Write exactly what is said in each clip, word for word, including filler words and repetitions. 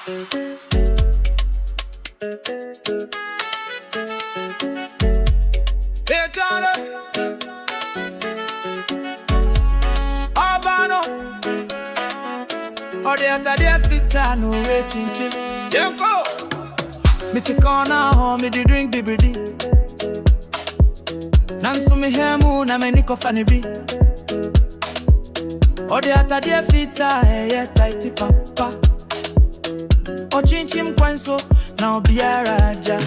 Hey, Charlie. Obano. Ode atade fita no re chinchin. Yenko. Mi ti corner home, mi di drink bibidi. Nanso me hemu na me ni kofa ni bi. Ode atade fita, eh, yeah, tighty papa. Ochinchin kwanso, na obiara aja.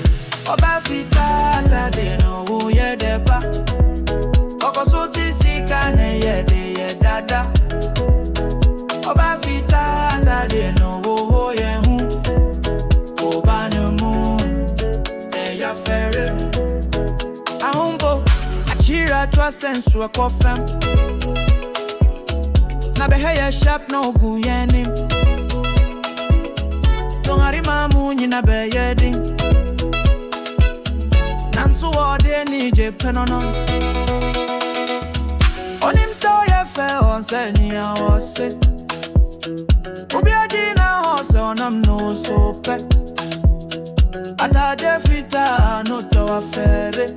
Oba fita atade no wo ye de pa. Oko suti sika ne ye de ye dada. Oba fita atade no wo ho ye hu. Oba no mu, eh, ya fere. Ahumbo, achira twa sensu akofem. Na be heye sharp no gu yenim. Tongari mamu nyina be yedin. Nanso wo de ni je penono. Onim so ye fe on se ni a wo se. Obi adi na ho se onam no so pe. Atade fita no to afere.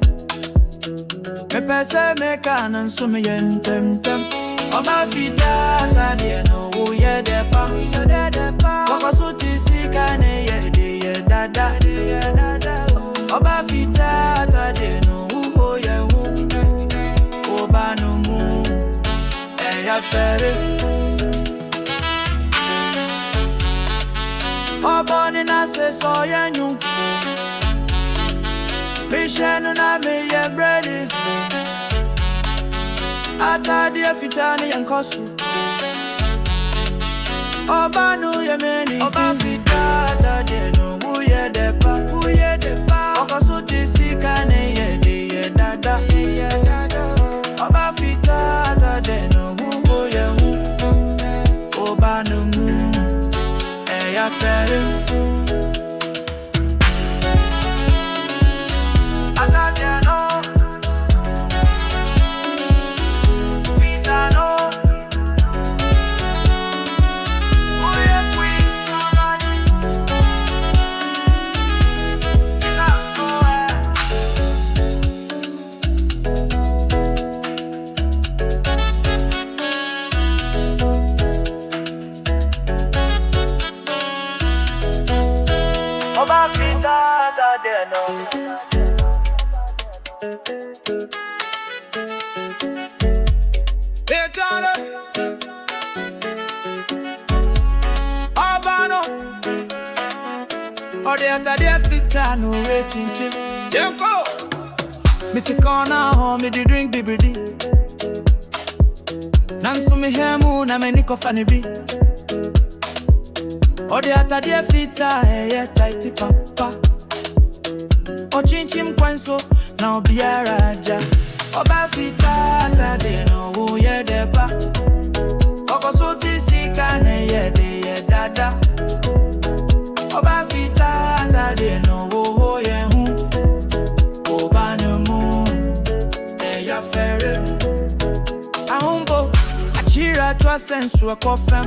Me pese me kana nso me ye ntem ntem. Oba fita atade no wo ye de pa. Wo ye de pa. Oko suti sika ne ye de ye dada. De ye dada. Oba fita atade no wo ho ye hu. Oba no mu. Eh, ya fere. Oboni na se so ye nyu. Mi shenu na mi ye bredi. Atade fita ni ye nkosu. Oba nu ye meni. Oba fita atade no wo ye de pa. Wo ye de pa. Oko suti sika ne ye de ye dada. Ye ye dada. Oba fita atade no wo ho ye hu. Oba no mu. Eh, ya fere. Oba fita atade no. Hey, Charlie. Obano. Ode atade fita no re chinchin. Yenko. Mi ti corner home, mi di drink bibidi. Nanso me hemu na me ni kofa ni bi. Ode atade fita, eh, yeah, tighty papa. Ochinchin kwanso, na obiara aja. Oba fita atade no wo ye de pa. Oko suti sika ne ye de ye dada. Oba fita atade no wo ho ye hu. Oba no mu. Eh, ya fere. Ahumbo, achira twa sensu akofem.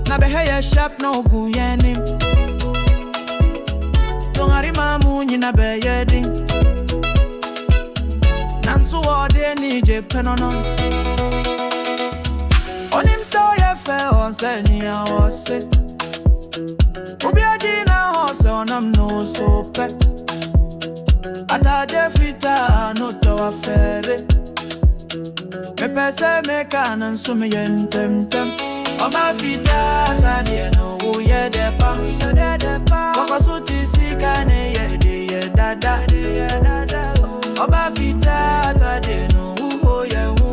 Na be heye sharp no gu yenim. Tongari mamu nyina be yedin. Nanso wo de ni je penono. Onim so ye fe on se ni a wo se. Obi adi na ho se onam no so pe. Atade fita no to afere. Me pese me kana nso me ye ntem ntem. Oba fita atade no wo ye de pa. Wo ye de pa. Oko suti sika ne ye de ye dada. De ye dada. Oba fita atade no wo ho ye hu.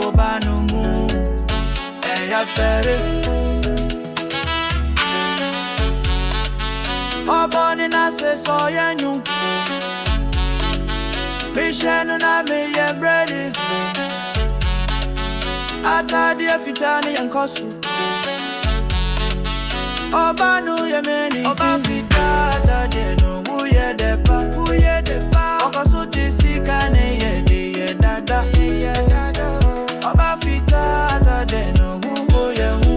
Oba no mu. Eh, ya fere. Oboni na se so ye nyu. Mi shenu na mi ye bredi. Atade fita ni ye nkosu. Oba nu ye meni. Oba fita atade no wo ye de pa. Wo ye de pa. Oko suti sika ne ye de ye dada. Ye ye dada. Oba fita atade no wo ho ye hu.